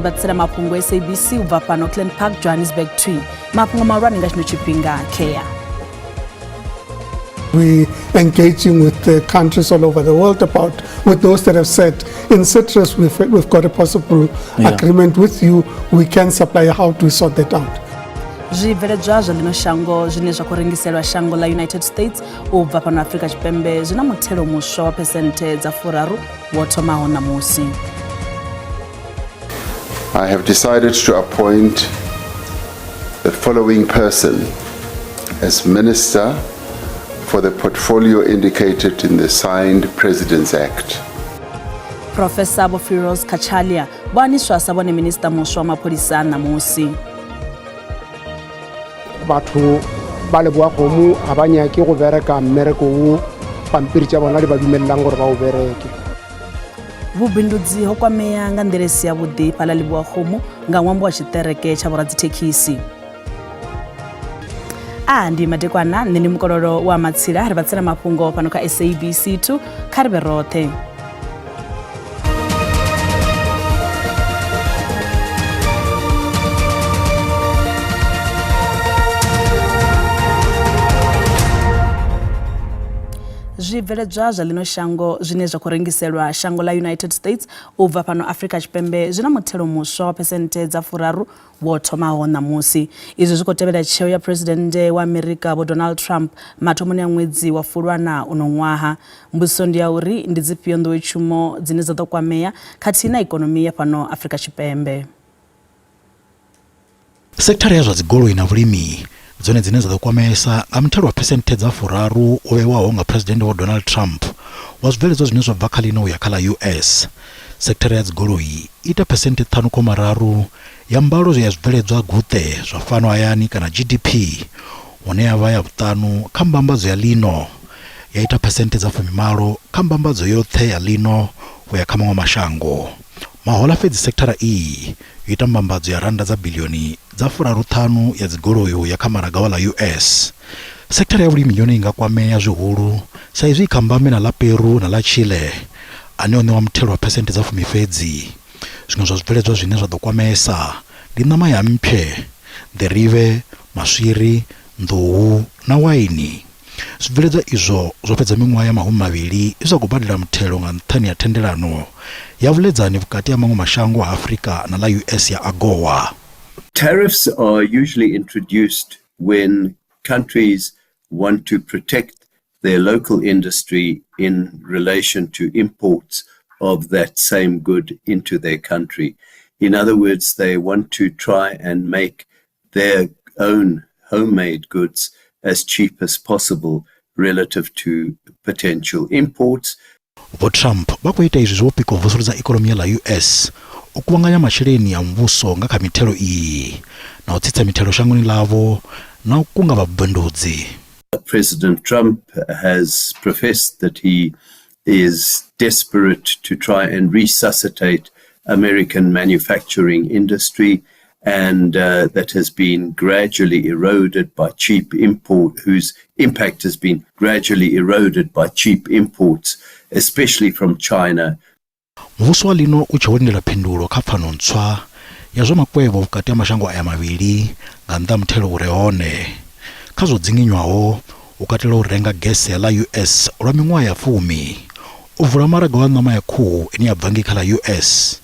Ri vha ḓisela mafhungo SABC u bva fhano Auckland Park, Johannesburg 2. Mafhungo mahulwane nga tshino tshifhinga kea. We engaging with the countries all over the world about with those that have said in citrus we've got a possible agreement with you, we can supply. How do we sort that out? Zwibveledzwa zwa ḽino shango zwine zwa khou rengiselwa shango ḽa United States u bva fhano Afrika Tshipembe zwi na muthelo muswa wa phesenthe dza 30 wo thomaho ṋamusi. I have decided to appoint the following person as Minister for the portfolio indicated in the signed President's Act. Professor Vho Firoz Cachalia vho aniswa sa vhone minista muswa wa mapholisa ṋamusi. Batho ba Lebowakgomo ga ba nyake go bereka mmereko wo pampiri tša bona di ba dumelelang gore ba o bereke. Vhubindudzi ho kwamea nga nḓila i si yavhuḓi fhaḽa Lebowakgomo nga ṅwambo wa tshiṱereke tsha vhoradzithekhisi. A ndi madekwana, nṋe ndi mukololo wa Matsila, ri vha tsela mafhungo fhano kha SABC 2, kha ri vhe roṱhe. Zwibveledzwa zwa ḽino shango zwine zwa khou rengiselwa shango ḽa United States u bva fhano Afrika Tshipembe zwi na muthelo muswa wa phesenthe dza 30 wo thomaho ṋamusi. Izwi zwi khou tevhela tsheo ya Phresidennde wa Amerika Vho Donald Trump mathomoni a ṅwedzi wa Fulwana uno ṅwaha. Mbudziso ndi ya uri ndi dzifhio nḓowetshumo dzine dza ḓo kwamea khathihi na ikonomi ya fhano Afrika Tshipembe. Sekithara ya zwa dzigoloi na vhulimi dzone dzine dza ḓo kwameesa nga muthelo wa phesenthe dza 30 wo vhewaho nga Phresidennde Vho Donald Trump wa zwibveledzwa zwine zwa bva kha ḽino u ya kha ḽa US. Sekithara ya dzigoloi i ita phesenthe ṱhanu khoma raru ya mbalo ya zwibveledzwa guṱe zwa fhano hayani kana GDP, hune ya vha ya vhuṱanu kha mbambadzo ya ḽino, ya ita phesenthe dza 80 kha mbambadzo yoṱhe ya ḽino u ya kha maṅwe mashango. Mahoḽa fhedzi sekithara iyi yo ita mbambadzo ya rannda dza biḽioni dza 35 ya dzigoloi u ya kha maraga wa ḽa US. Sekithara ya vhulimi yone i nga kwamea zwihulu sa izwi i kha mbambe na ḽa Peru na ḽa Chile ane o ṋewa muthelo wa phesenthe dza fumi fhedzi. Zwiṅwe zwa zwibveledzwa zwine zwa ḓo kwameesa ndi ṋama ya mphwe, nḓirivhe, maswiri, nḓuhu na waini. Zwibveledzwa izwo zwo fhedza miṅwaha ya mahumi mavhili zwi sa khou badela muthelo nga nṱhani ha thendelano ya vhuḽedzani vhukati ha maṅwe mashango a Afrika na ḽa US ya AGOA. Tariffs are usually introduced when countries want to protect their local industry in relation to imports of that same good into their country. In other words, they want to try and make their own homemade goods as cheap as possible relative to potential imports. Vho Trump vha khou ita izwi zwo pika u vusuludza ikonomi ya ḽa US, u kuvhanganya masheleni a muvhuso nga kha mithelo iyi, na u tsitsa mithelo shangoni ḽavho na u kunga vhabindudzi. President Trump has professed that he is desperate to try and resuscitate American manufacturing industry, and that has been gradually eroded by cheap import, whose impact has been gradually eroded by cheap imports, especially from China. Muvhuso wa ḽino u tshe wo lindela phindulo kha pfano ntswa ya zwa makwevho vhukati ha mashango aya mavhili nga nnḓa ha muthelo u re hone kha zwo dzinginywaho u katela u renga gese ya ḽa US lwa miṅwaha ya fumi, u vula maraga wa ṋama ya khuhu ine ya bva ngei kha ḽa US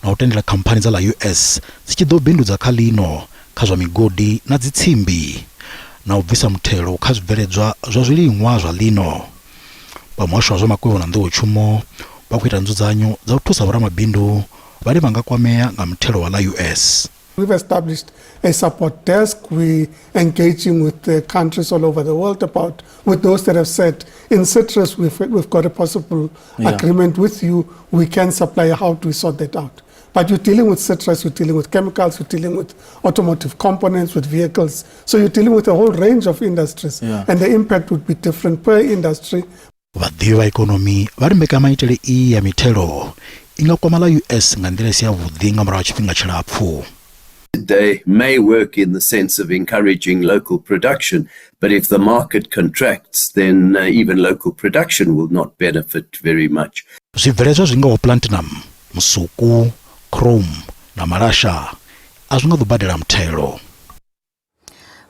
na u tendela khamphani dza ḽa US dzi tshi ḓo bindudza kha ḽino kha zwa migodi na dzitsimbi na u bvisa muthelo kha zwibveledzwa zwa zwiliṅwa zwa ḽino. Vha muhasho wa zwa makwevho na nḓowetshumo vha khou ita nzudzanyo dza u thusa vhoramabindu vhane vha nga kwamea nga muthelo wa ḽa US. We've established a support desk. We're engaging with the countries all over the world about with those that have said in citrus we've got a possible agreement with you, we can supply. How do we sort that out? But you're dealing with citrus, you're dealing with chemicals, you're dealing with automotive components, with vehicles. So you're dealing with a whole range of industries. And the impact would be different per industry. Vhaḓivhi vha ikonomi vha ri mbekanyamaitele iyi ya mithelo i nga kwama ḽa US nga nḓila i si yavhuḓi nga murahu ha tshifhinga tshilapfu. They may work in the sense of encouraging local production, but if the market contracts, then even local production will not benefit very much. Zwibveledzwa zwi ngaho platinum, musuku, chrome na malasha a zwi nga ḓo badela muthelo.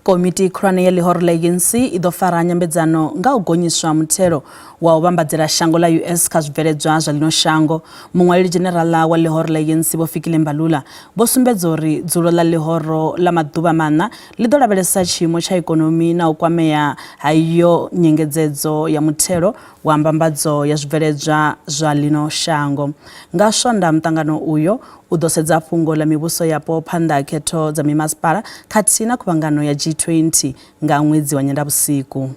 Komiti khulwane ya ḽihoro ḽa ANC i ḓo fara nyambedzano nga u gonyiswa muthelo wa u vhambadzela shango ḽa US kha zwibveledzwa zwa ḽino shango. Muṅwaleli dzhenerala wa ḽihoro ḽa ANC Vho Fikile Mbalula vho sumbedza uri dzulo ḽa ḽihoro ḽa maḓuvha maṋa ḽi ḓo lavhelesa tshiimo tsha ikonomi na u kwamea ha iyo nyengedzedzo ya muthelo wa mbambadzo ya zwibveledzwa zwa ḽino shango. Nga Swondaha muṱangano uyo u ḓo sedza fhungo ḽa mivhuso yapo phanḓa ha khetho dza mimasipala khathihi na khuvhangano ya G20 nga ṅwedzi wa Nyendavhusiku.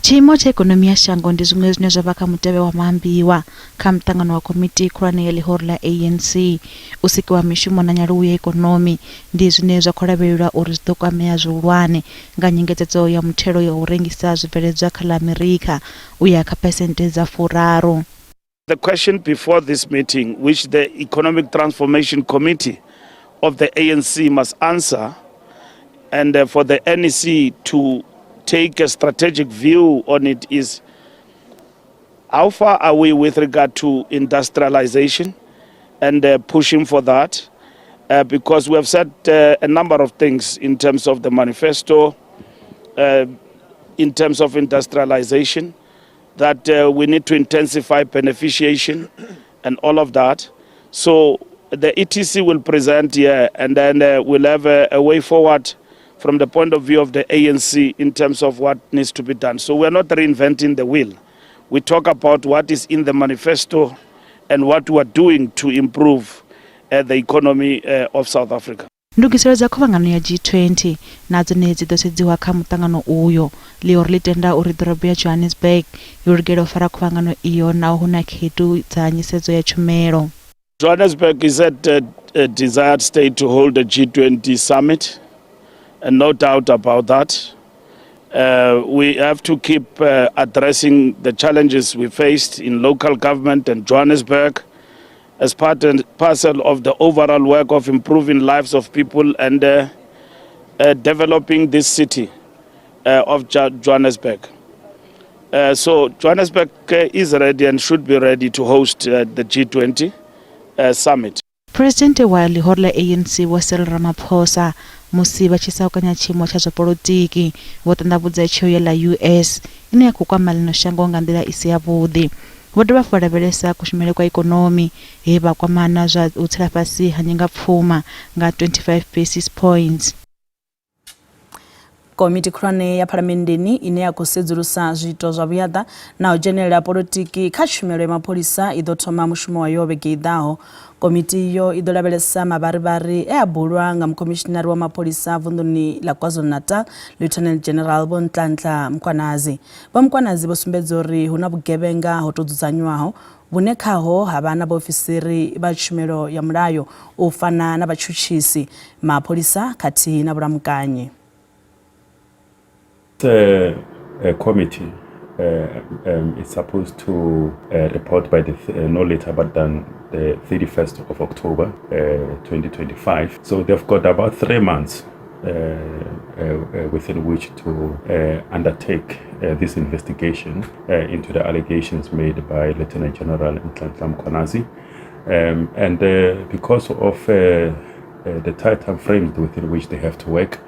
Tshiimo tsha ikonomi ya shango ndi zwiṅwe zwine zwa vha kha mutevhe wa maambiwa kha muṱangano wa komiti khulwane ya ḽihoro ḽa ANC. U sikiwa ha mishumo na nyaluwo ya ikonomi ndi zwine zwa khou lavhelelwa uri zwi ḓo kwamea zwihulwane nga nyengedzedzo ya muthelo ya u rengisa zwibveledzwa kha ḽa Amerika u ya kha phesenthe dza 30. The question before this meeting, which the Economic Transformation Committee of the ANC must answer, and for the NEC to take a strategic view on it, is how far are we with regard to industrialization and pushing for that? Because we have said a number of things in terms of the manifesto, in terms of industrialization, that we need to intensify beneficiation and all of that. So the ETC will present here, and then we'll have a way forward from the point of view of the ANC in terms of what needs to be done. So we're not reinventing the wheel. We talk about what is in the manifesto and what we are doing to improve the economy of South Africa. Ndugiselo dza khuvhangano ya G20 na dzone dzi ḓo sedziwa kha muṱangano uyo. Ḽihoro ḽi tenda uri ḓorobo ya Johannesburg yo lugela u fara khuvhangano iyo naho hu na khaedu dza nyisedzo ya tshumelo. Johannesburg is at a desired state to hold the G20 summit, and no doubt about that. We have to keep addressing the challenges we faced in local government and Johannesburg as part and parcel of the overall work of improving lives of people and developing this city of Johannesburg. So Johannesburg is ready and should be ready to host the G20 summit. Presidente wa ḽihoro ḽa ANC Vho Cyril Ramaphosa musi vha tshi saukanya tshiimo tsha zwa polotiki vho ṱanḓavhudza tsheo ya ḽa US ine ya khou kwama ḽino shango nga nḓila i si yavhuḓi. Vho dovha hafhu vha lavhelesa kushumele kwa ikonomi he vha kwamana zwa u tsela fhasi ha nyengapfuma nga 25 basis points. Komiti khulwane ya phalamenndeni ine ya khou sedzulusa zwiito zwa vhuyaḓa na u dzhenelela polotiki kha tshumelo ya mapholisa i ḓo thoma mushumo wayo vhege i ḓaho. Komiti iyo i ḓo lavhelesa mavharivhari e a bulwa nga mukhomishinari wa mapholisa vunḓuni ḽa KwaZulu-Natal, Lieutenant General Vho Nhlanhla Mkhwanazi. Vho Mkhwanazi vho sumbedza uri hu na vhugevhenga ho tou dzudzanywaho vhune khaho ha vha na vhaofisiri vha tshumelo ya mulayo u fana na vhatshutshisi, mapholisa khathihi na vhulamukanyi. The committee is supposed to report by the no later but than the 31st of October 2025. So they've got about 3 months within which to undertake this investigation into the allegations made by Lieutenant General Nhlanhla Mkhwanazi. And because of the tight time frames within which they have to work,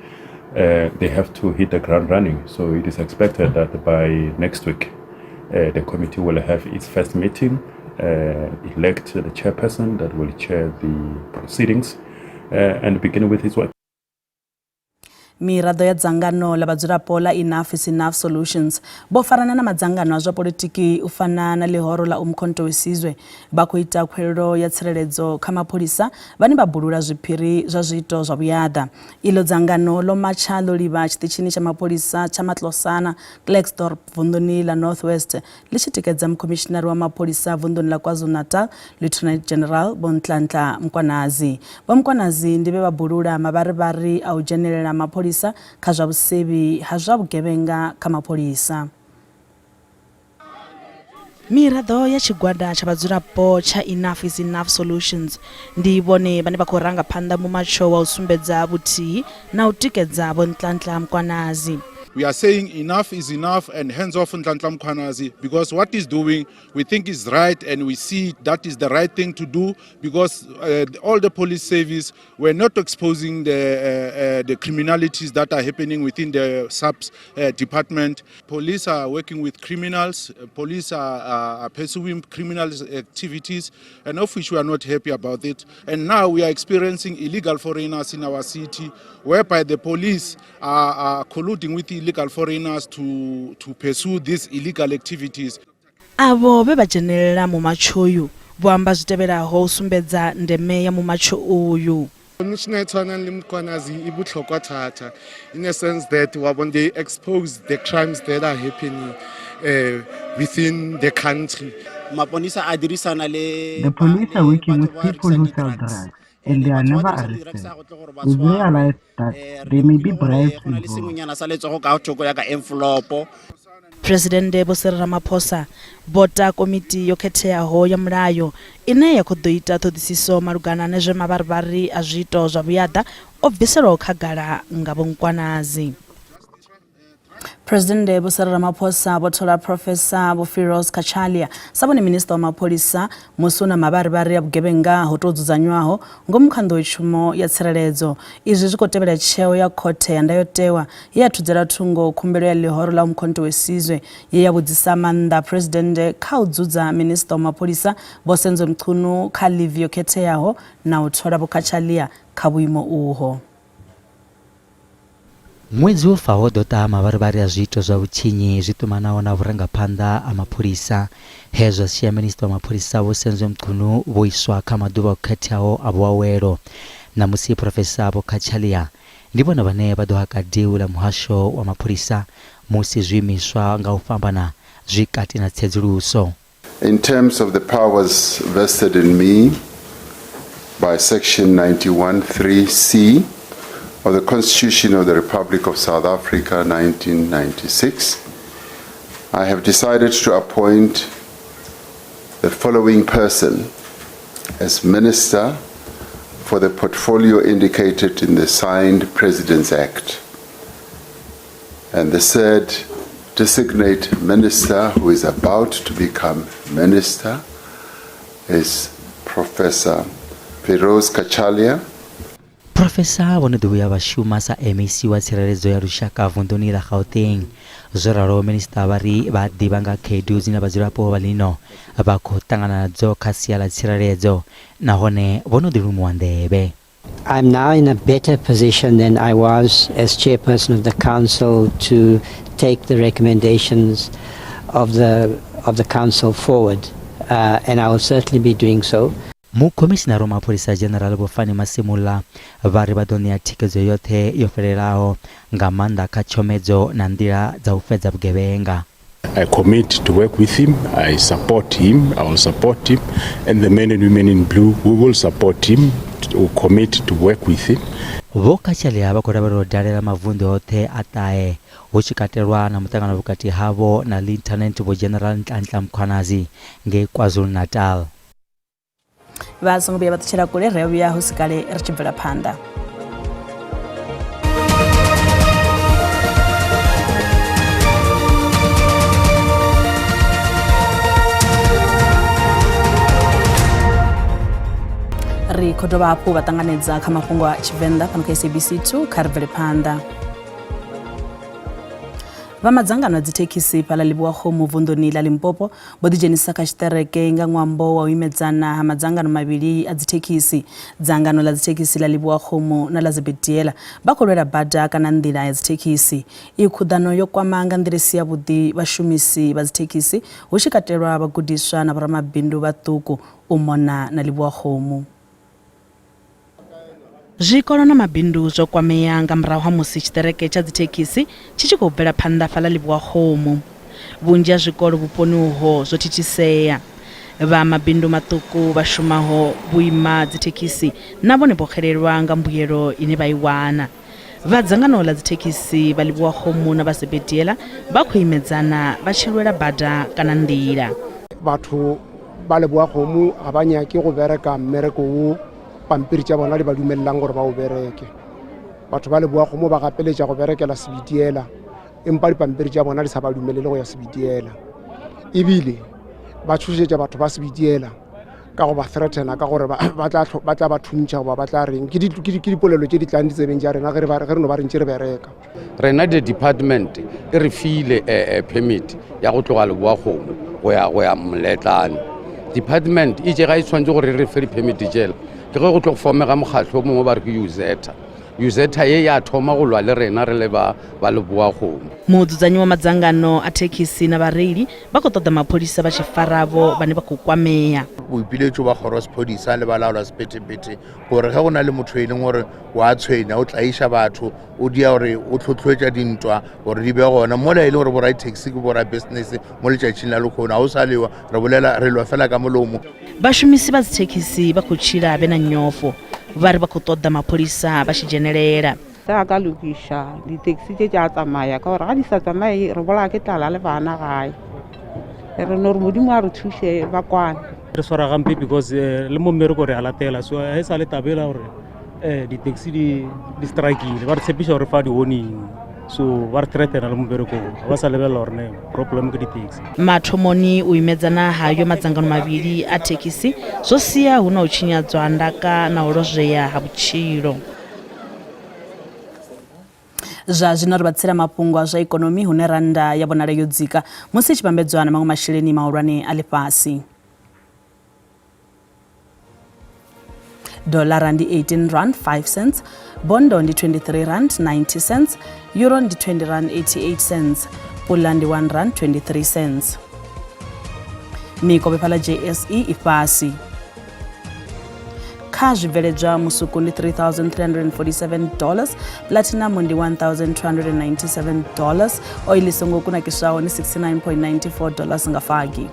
they have to hit the ground running. So it is expected that by next week, the committee will have its first meeting, elect the chairperson that will chair the proceedings, and begin with its work. Miraḓo ya dzangano ḽa vhadzulapo ḽa Enough is Enough Solutions vho farana na madzangano a zwa politiki u fana na ḽihoro ḽa Umkhonto we Sizwe vha khou ita khuwelelo ya tsireledzo kha mapholisa vhane vha bulula zwiphiri zwa zwiito zwa vhuyaḓa. Iḽo dzangano ḽo matsha ḽo livha tshiṱitshini tsha mapholisa tsha Matlosana, Klerksdorp vunḓuni ḽa North West ḽi tshi tikedza mukhomishinari wa mapholisa vunḓuni ḽa KwaZulu-Natal Lieutenant General Vho Nhlanhla Mkhwanazi. Vho Mkhwanazi ndi vhe vha bulula mavharivhari a u dzhenelela mapholisa kha zwa vhusevhi ha zwa vhugevhenga kha mapholisa. Miraḓo ya tshigwada tsha vhadzulapo tsha Enough is Enough Solutions ndi vhone vhane vha khou ranga phanḓa mumatsho wa u sumbedza vhuthihi na u tikedza Vho Nhlanhla Mkhwanazi. We are saying enough is enough and hands off Nhlanhla Mkhwanazi, because what he's doing we think is right, and we see that is the right thing to do, because all the police service were not exposing the criminalities that are happening within the SAPS department. Police are working with criminals, police are pursuing criminal activities, and of which we are not happy about it. And now we are experiencing illegal foreigners in our city, whereby the police are colluding with illegal foreigners to pursue these illegal activities. Avho vhe vha dzhenelela mumatsho uyu vho amba zwi tevhelaho u sumbedza ndeme ya mumatsho uyu. Commissioner tshwanang le Mkhwanazi e botlhokwa thata in a sense that when they expose the crimes that are happening within the country. The police are working with people who sell drugs, and they are never arrested. We've realized that there may be bribes involved. President Vho Cyril Ramaphosa vho ta komiti yo khetheaho ya mulayo ine ya khou ḓo ita ṱhoḓisiso malugana na zwe mavharivhari a zwiito zwa vhuyaḓa o bviselwaho khagala nga Vho Mkhwanazi. President Vho Cyril Ramaphosa vho thola Professor Vho Firoz Cachalia sa vhone minista wa mapholisa musi hu na mavharivhari a vhugevhenga ho tou dzudzanywaho ngomu kha nḓowetshumo ya tsireledzo. Izwi zwi khou tevhela tsheo ya khothe ya ndayotewa ye ya thudzela thungo khumbelo ya ḽihoro ḽa Umkhonto we Sizwe ye ya vhudzisa maanḓa President kha u dzudza minista wa mapholisa Vho Senzo Mchunu kha ḽivi yo khetheaho na u thola Vho Cachalia kha vhuimo uho. Ṅwedzi wo faho ḓo ṱaha mavharivhari a zwiito zwa vhutshinyi zwi ṱumanaho na vhurangaphanḓa ha mapholisa, he zwa sia minista wa mapholisa Vho Senzo Mchunu vho iswa kha maḓuvha o khetheaho a vhuawelo. Ṋamusi Professor Vho Cachalia ndi vhone vhane vha ḓo haka diu ḽa muhasho wa mapholisa musi zwiimiswa nga u fhambana zwi kati na tsedzuluso. In terms of the powers vested in me by Section 91(3)(c) of the Constitution of the Republic of South Africa 1996, I have decided to appoint the following person as Minister for the portfolio indicated in the signed President's Act. And the said designate minister who is about to become minister is Professor Firoz Cachalia. Professor vho no ḓi vhuya vha shuma sa MEC wa tsireledzo ya lushaka vunḓuni ḽa Gauteng. Zwo ralo minista vha ri vha ḓivha nga khaedu dzine vhadzulapo vha ḽino vha khou ṱangana nadzo kha sia ḽa tsireledzo, nahone vho no ḓi lumiwa nḓevhe. I'm now in a better position than I was as chairperson of the council to take the recommendations of the council forward, and I will certainly be doing so. Mukhomishinari wa mapholisa General Vho Fannie Masemola vha ri vha ḓo ṋea thikhedzo yoṱhe yo fhelelaho nga maanḓa kha tshomedzo na nḓila dza u fhedza vhugevhenga. I commit to work with him. I support him. I will support him. And the men and women in blue, we will support him. We commit to work with him. Vho Cachalia vha khou lavhelelwa u dalela mavunḓu oṱhe a ṱahe, hu tshi katelwa na muṱangano vhukati havho na Lieutenant Vho General Nhlanhla Mkhwanazi ngei KwaZulu-Natal. Vha songo vhuya vha ṱutshela kule, ri a vhuya hu si kale ri tshi bvela phanḓa. Ri khou dovha hafhu vha ṱanganedza kha mafhungo a Tshivenḓa fhano kha SABC 2, kha ri bvele phanḓa. Vha madzangano a dzithekhisi fhaḽa Livhuwakgomo vunḓuni ḽa Limpopo vho ḓidzhenisa kha tshiṱereke nga ṅwambo wa u imedzana ha madzangano mavhili a dzithekhisi. Dzangano ḽa dzithekhisi ḽa Livhuwakgomo na ḽa Zebediela vha khou lwela bada kana nḓila ya dzithekhisi. Iyi khuḓano yo kwama nga nḓila i si yavhuḓi vhashumisi vha dzithekhisi, hu tshi katelwa vhagudiswa na vhoramabindu vhaṱuku u mona na Livhuwakgomo. Zwikolo na mabindu zwo kwamea nga murahu ha musi tshiṱereke tsha dzithekhisi tshi tshi khou bvela phanḓa fhaḽa Livhuwakgomo. Vhunzhi ha zwikolo vhuponi uho zwo thithisea. Vha mabindu maṱuku vha shumaho vhuima dzithekhisi na vhone vho xelelwa nga mbuyelo ine vha i wana. Vha dzangano ḽa dzithekhisi vha Livhuwakgomo na vha Zebediela vha khou imedzana vha tshi lwela bada kana nḓila. Vhathu vha Lebowakgomo ga ba nyake go bereka mmereko wo pampiri tša bona di ba dumelelang gore ba o bereke. Batho ba Lebowakgomo ba gapeletša go berekela Sebitiela. Empa dipampiri tša bona di sa ba dumelele go ya Sebitiela. Ebile ba tšhošetša batho ba Sebitiela ka go ba threatena ka gore ba tla ba tla ba thuntšha goba ba tla reng. Ke dipolelo tše di tlang ditsebeng tša rena ge re no ba re ntše re bereka. Rena the department e re file permit ya go tloga Leboa-Kgomo go ya go ya Moletlane. Department e tše ga e tshwanetse gore re fe di-permit tšela, ke ge go tlo go fomega mokgatlho o mongwe ba re ke Uzeta. Uzeta ye ya thoma go lwa le rena re le ba ba Leboa-Kgomo. Mudzudzanyi wa madzangano a thekhisi na vhareili vha khou ṱoḓa mapholisa vha tshi faravho vhane vha khou kwamea. Boipiletšo ba kgoro ya sephodisa le balaola sephethephethe gore ge go na le motho e leng gore wa tshwenya, o tlaiša batho, o dia gore o tlhotlhoetša dintwa gore di be gona mola e le gore boraditheksi ke borabusiness mo letšatšing la lekgono ga o sa lewa re bolela re lwa fela ka molomo. Vhashumisi vha dzithekhisi vha khou tshila vhe na nyofho, vha ri vha khou ṱoḓa mapholisa vha tshi dzhenelela. Ge a ka lokiša di-taxi tše tša tsamaya, ka gore ga di sa tsamaye re bolaya ke tlala le bana gae. Re no re Modimo a re thuše ba kwane. Re swara gampe because le mo mmereko re a latela, so ga e sa le tabela gore di-taxi di strikile, ba re tshepiša gore fa di-warning, so ba re threatena le mo mmerekong, ga ba sa lebelela gore ne problem ke di-taxi. Mathomoni u imedzana hayo madzangano mavhili a thekhisi zwo sia hu na u tshinyadzwa ha ndaka na u lozwea ha vhutshilo. Zwa zwino ri vha tsela mafhungo a zwa ikonomi hune rannda ya vhonala yo dzika musi i tshi vhambedzwa na maṅwe masheleni mahulwane a ḽifhasi. Dollara ndi 18 rand 5 cents, bondo ndi 23 rand 90 cents, euro ndi 20 rand 88 cents, pula ndi 1 rand 23 cents. Mikovhe fhaḽa JSE i fhasi. Kha zwibveledzwa musuku ndi 3347 dollars, platinum ndi 1297 dollars, oil i songo kunakiswaho ndi 69.94 dollars nga fagi.